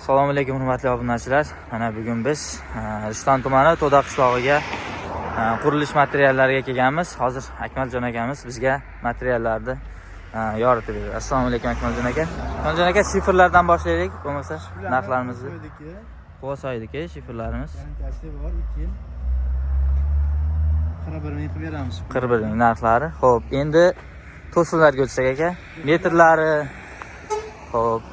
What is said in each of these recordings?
Assalomu alaykum, hurmatli obunachilar. Mana bugun biz Rishton tumani To'da qishlog'iga qurilish materiallariga kelganmiz. Hozir Akmaljon akamiz bizga materiallarni yoritib beradi. Assalomu alaykum, Akmaljon aka. Akmaljon aka, shiferlardan boshlaylik, bo'lmasa narxlarimizni. Qo'ydiki. Quvasoydiki shiferlarimiz. Garantiyasi bor, 2 yil. 41 ming qilib beramiz. 41 ming narxlari. Xo'p, endi to'sinlarga o'tsak aka. Metrlari, xo'p,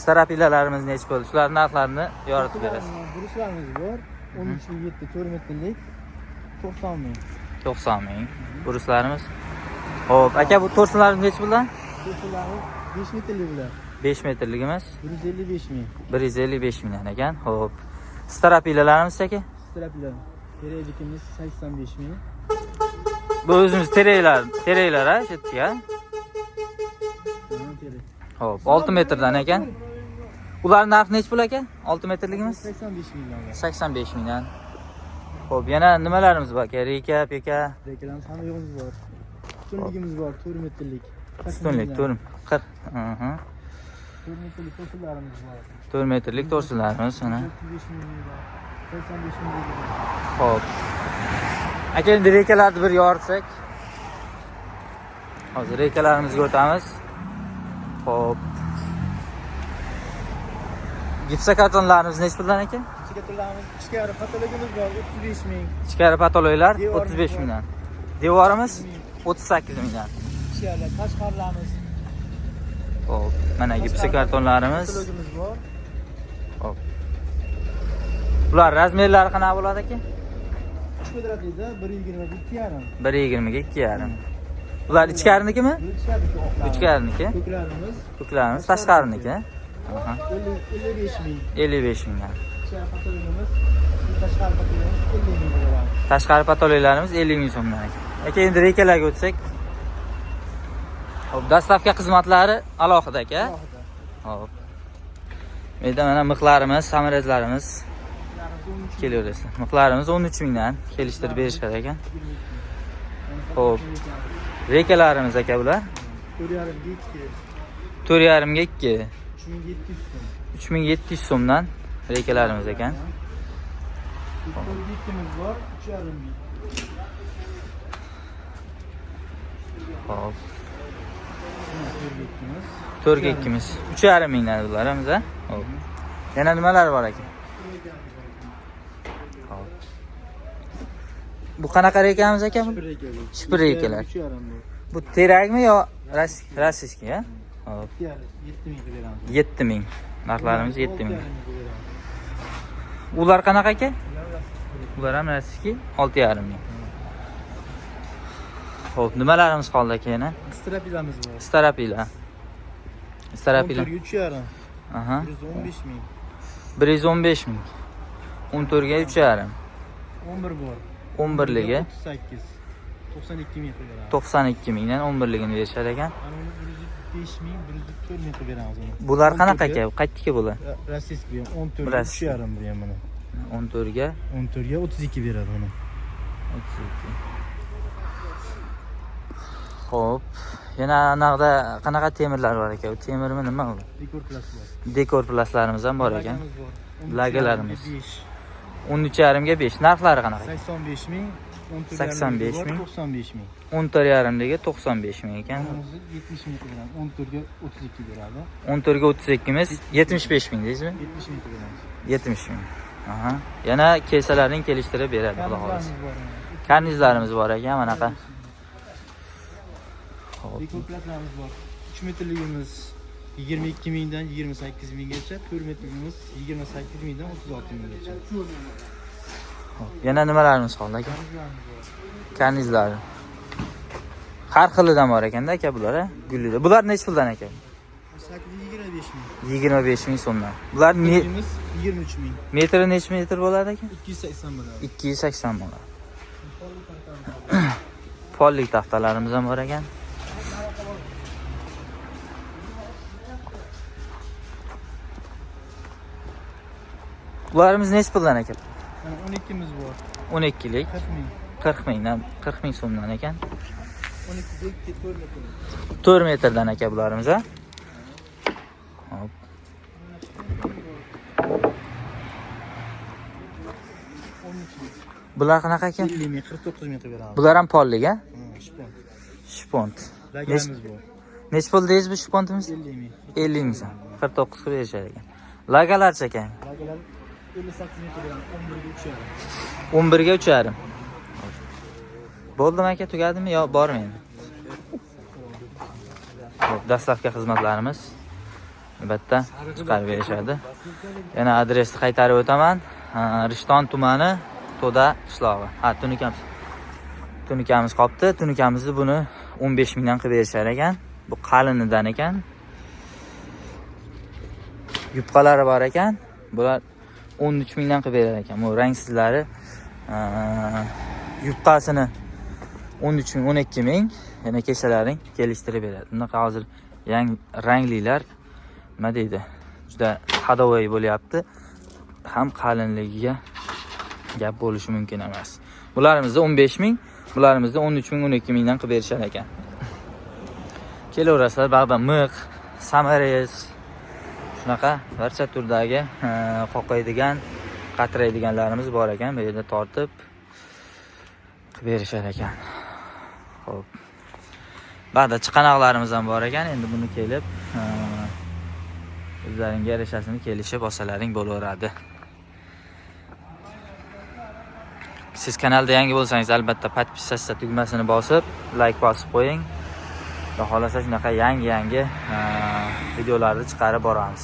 starapilalarimiz nechi bo'ldi? Shularning narxlarini yoritib berasiz. Bruslarimiz bor. 13 7 4 metrlik 90 ming. 90 ming bruslarimiz. Xo'p, aka, bu to'rsinlarimiz nechi puldan? To'sinlarimiz 5 metrlik bular. 5 metrligimiz 155 ming. 155 mingdan ekan. Xo'p. Starapilalarimiz aka? Straplar. Terakligimiz 85 ming. Bu o'zimiz teraklar, teraklar ha, shu yerga. Tamam, terak. Xo'p, 6 metrdan ekan. Ular narxi nechi pul aka? 6 metrligimiz? 85 mingdan ular. 85 mingdan. Xo'p, yana nimalarimiz bor aka? Reka, peka, Teraklarimiz hamma yo'g'imiz bor. Ustunligimiz bor 4 metrlik. 40 ustunlik mingdan. 4 40. Mhm. 4 metrlik to'sinlarimiz bor. 4 metrlik to'rsinlarimiz mana. 35 ming bor. 85 ming bor. Xo'p. Aka, endi rekalarni bir yoritsak. Hozir rekalarimizga o'tamiz. Xo'p. Gipsokartonlarimiz nechi puldan aka? Ichkalarimiz, ichkari patologimiz bor 35 ming. Ichkari patologlar Devorimiz 35 bor. mingdan. Devorimiz 38 mingdan. Ichkarilar, tashqarilarimiz. Xo'p, mana gipsokartonlarimiz. Patologimiz bor. Xo'p. Bular razmerlari qanaqa bo'ladi aka? 3 kvadratlikda 1.20 ga 2.5. 1.20 ga 2.5. Bular ichkarinikimi? Bu ichkariki oqlarimiz. Ichkariniki. Ko'klarimiz Ko'klarimiz tashqariniki. Aha. 55 ming. 55 mingdan. Ichkari patologimiz, tashqari patologimiz 50 ming bo'ladi. Tashqari patologlarimiz 50 ming so'mdan ekan. Aka, endi rekalarga o'tsak. Xo'p, доставка xizmatlari alohida aka. Alohida. Xo'p. Bu yerda mana mixlarimiz, саморез larimiz Ko'klarimiz 13 ming. kelaverasizlar. Mixlarimiz 13 mingdan kelishtirib berishadi ekan. 22 ming. Xo'p. Rekalarimiz aka bular 4.5 ga 2. 4.5 ga 2. 3700 so'm. 3700 so'mdan rekalarimiz ekan. 4 ga 2'miz bor, 3.5 ming. Xo'p. Mana 4 ga 2'miz. 4 ga 2'miz 3.5 mingdan bular ham, a? Xo'p. Yana nimalar bor aka? Xo'p. Bu qanaqa rekamiz aka bu? Shipir reka bu. Shipir rekalar. 3.5 bu. Bu terakmi yo российский, a? Xo'p. 2.5 7 ming qilib beramiz. 7000. Narxlarimiz 7000. 6.5 ming qilib beramiz. Ular qanaqa aka? Ular российский. Ular ham российский 6.5 ming. Xo'p, nimalarimiz qoldi aka yana? Strapilamiz bor. Starapila. Starapila. 14 ga 3.5. Aha. 115 ming. 115 ming. 14 ga 3.5. 11 bor. 11 ligi 38. 92 ming qilib beramiz. 92 mingdan 11 ligini berishar ekan. Mana uni 105 ming, 104 ming qilib beramiz uni. Bular qanaqa 14 ga- aka? Qaytdiki bular? Российский bu ham 14 ga Российский. 3.5 bu ham buni. 14 ga 14 ga 32 beradi uni. 32. Xo'p, yana anaqda qanaqa temirlar bor aka? U temirmi, nima u? Dekor plas bor. Dekor plaslarimiz ham bor ekan. Blagamiz bor. Blagalarimiz. 5. 13.5 ga 5. Narxlari qanaqa? 85 ming. 14 85 ming. 95 ming. 14.5 ligi 95 ming ekan. Bunimizni 70 ming qilib beramiz. 14 ga 32 beradi. 14 ga 32 imiz 75 ming deysizmi? 70 ming qilib beramiz. 70 ming. Aha. Yana kelsalaring kelishtirib beradi, Xudo xohlasa. Karnizlarimiz bor mana. Karnizlarimiz bor ekan manaqa. Xo'p. Dekor platlarimiz bor. 3 metrligimiz 22 mingdan 28 minggacha, 4 metrligimiz 28 mingdan 36 minggacha. Xo'p. Yana nimalarimiz qoldi aka? Karnizlarimiz bor. Karnizlar. Har xilidan bor ekanda aka bular, a? Gullida. Bular nechi puldan aka? 8 25 ming. 25 ming so'mdan. Bular Metrimiz 23 ming. Metri nechi metr bo'ladi aka? 280 bo'ladi. 280 bo'ladi. Pollik taxtalarimiz ham bor ekan. Bularimiz nechi puldan aka? Mana 12'miz bor. 12lik 40 ming. 40 mingdan, 40 ming so'mdan ekan. 12 ga 2 4 metr. 4 metrdan aka bularimiz, a? Hop. Bular qanaqa aka? 50 ming, 49 ming qilib beramiz. Bular ham pollik, a? Shpont. Shpont. Laganimiz bu. Nechi pul deysiz bu shpontimiz? 50 ming. 50 ming so'm. 49 qilib berishar ekan. Lagalarchi aka? Lagalar 58 ming qilib beramiz. 11 ga 3,5. 11 ga 3,5. Bo'ldimi aka, tugadimi yo bormi endi? Xo'p, dastlabki xizmatlarimiz albatta chiqarib berishadi. Yana adresni qaytarib o'taman. Ha, Rishton tumani, To'da qishlog'i. Ha, tunikamiz. Tunikamiz qolibdi. Tunikamizni buni 15 mingdan qilib berishar ekan. Bu qalinidan ekan. Yupqalari bor ekan. Bular 13 mingdan qilib berar ekan. Bu rangsizlari yupqasini 13 ming, 12 ming, yana kelsalaring kelishtirib beradi. Bunaqa hozir yangi ranglilar nima deydi? Juda ходовой bo'lyapti. Ham qalinligiga gap bo'lishi mumkin emas. Bularimizda 15 ming, bularimizda 13 ming, 12 mingdan qilib berishar ekan. Kelaverasizlar, bag'da miq, саморез, shunaqa barcha turdagi qoqaydigan, qatiraydiganlarimiz bor ekan. Bu yerda tortib qilib berishar ekan. Xo'p. Ba'da chiqanoqlarimiz ham bor ekan. Endi buni kelib, o'zlaringga yarashasini kelishib olsalaring bo'laveradi. Siz kanalda yangi bo'lsangiz, albatta подписаться tugmasini bosib, like bosib qo'ying. Xudo xohlasa shunaqa yangi-yangi videolarni chiqarib boramiz.